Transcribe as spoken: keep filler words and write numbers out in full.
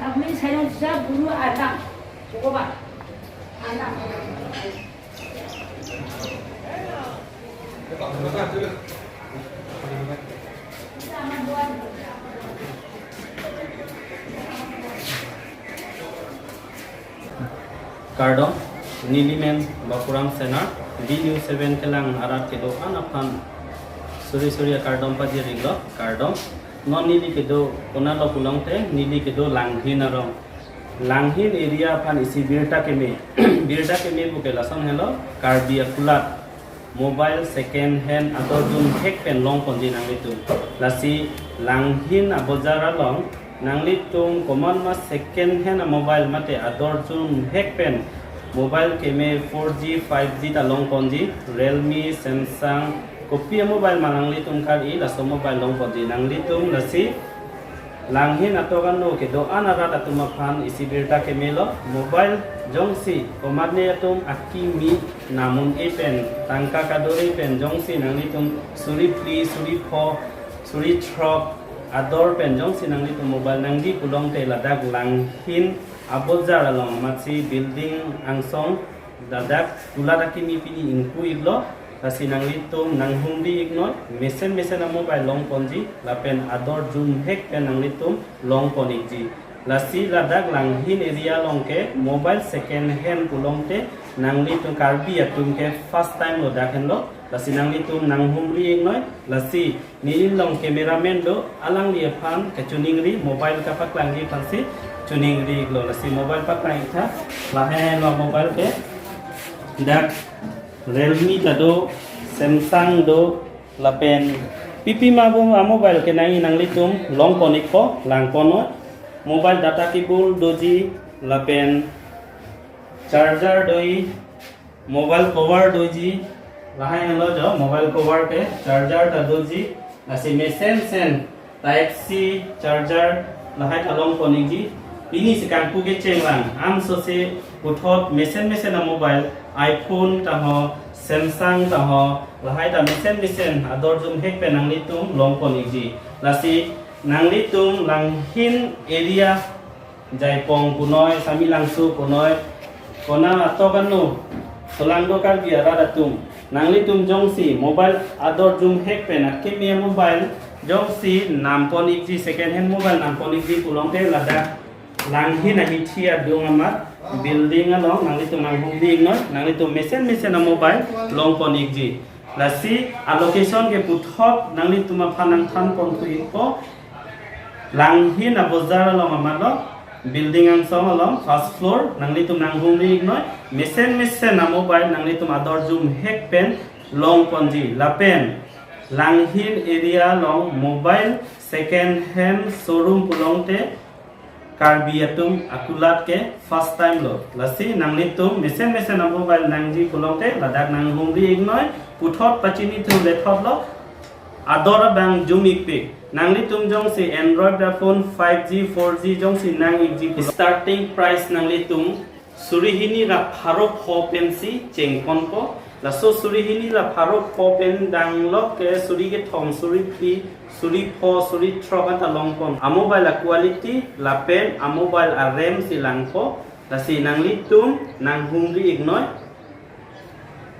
Apni saya siap guru anak. Coba. Anak. Kardom, neli men Bapurang Sena, B U seven kelang arat kedo-an aphan suri suri akardom pajir-iklo, kardom. Non neli kedo konatlo pulote, neli kedo Langhin arong. Langhin area aphan isi birta keme. Birta keme puke lason helo, Karbi akulat mobile second hand ador jumhek pen longponji nanglitum. Lasi Langhin abojar along nanglitum komat ma second hand a mobile mate ador jumhek pen mobile keme four G, five G ta longponji, Realme, Samsung, kopi a mobile ma nanglitum kar-i, laso mobile longponji nanglitum. Lasi Langhin atok ano kedo-an arat atum aphan isi birta kemelo, mobile jongsi komatne atum akimi nam un-e pen, tangka kadore pen jongsi nanglitum suri phli, suri pho, suri throk ador pen jongsi nanglitum mobile nangji pulote ladak Langhin abojar along amatsi building angsong ladak kulat akimi pini ingpu-iklo, lasi nanglitum nanghumri-iknoi, mesen mesen a mobile longponji, lapen ador jumhek pen nanglitum longpon-ikji. Lasi ladak Langhin area along ke mobile second hand pulote nanglitum Karbi atum ke first time lo dak henlo, lasi nanglitum nanghumri-iknoi, lasi neli along cameraman do, alangli aphan kachiningri, mobile kapaklangji aphansi chiningri-iklo. Lasi mobile paklang-iktha, lahelo mobile ke. Dak Realme ta do, Samsung do, lapen pipi ma bo a mobile kenangji nanglitum longpon-ikpo, langpon-noi. Mobile data cable doji, lapen charger doji, mobile cover doji, lahai helo jo, mobile cover ke, charger ta doji, lasi mesen mesen type C charger lahai ta longpon-ikji. Pini si kangpu kecheng lang, amso si puthot mesen mesen a mobile, iPhone ta ho, Samsung ta ho, lahai ta mesen mesen ador jumhek pen nanglitum longpon-ikji. Lasi nanglitum Langhin area Jaipong punoi, Samelangso punoi, kona atok ano, Solangdo Karbi arat atum, nanglitum jongsi mobile ador jumhek pen akimi a mobile jongsi nampon-ikji, second hand mobile nampon-ikji pulote ladak Langhin ahithi adung amat building along nanglitum nanghumri-iknoi, nanglitum mesen mesen a mobile longpon-ikji. Lasi a location ke puthot nanglitum aphan nangthanponthu-ikpo, Langhin abojar along amatlo, building angsong along, first floor, nanglitum nanghumri-iknoi, mesen mesen a mobile nanglitum ador jumhek pen longponji, lapen Langhin area along mobile second hand showroom pulote Karbi atum akulat ke first time lo. Lasi nanglitum mesen mesen a mobile nangji pulote ladak nanghumri-iknoi, puthot pachinithu lethotlo. Ador abang jum-ikpik. Nanglitum jongsi Android a phone five G, four G jongsi nang-ikji pulo, starting price nanglitum suri hini ra pharo pho pensi chengponpo. Laso suri hini ra pharo pho pen danglok ke suri kethom, suri phli, suri pho, suri throk anta longpon. A mobile a quality lapen a mobile a RAM si langpo. Lasi nanglitum nanghumri-iknoi,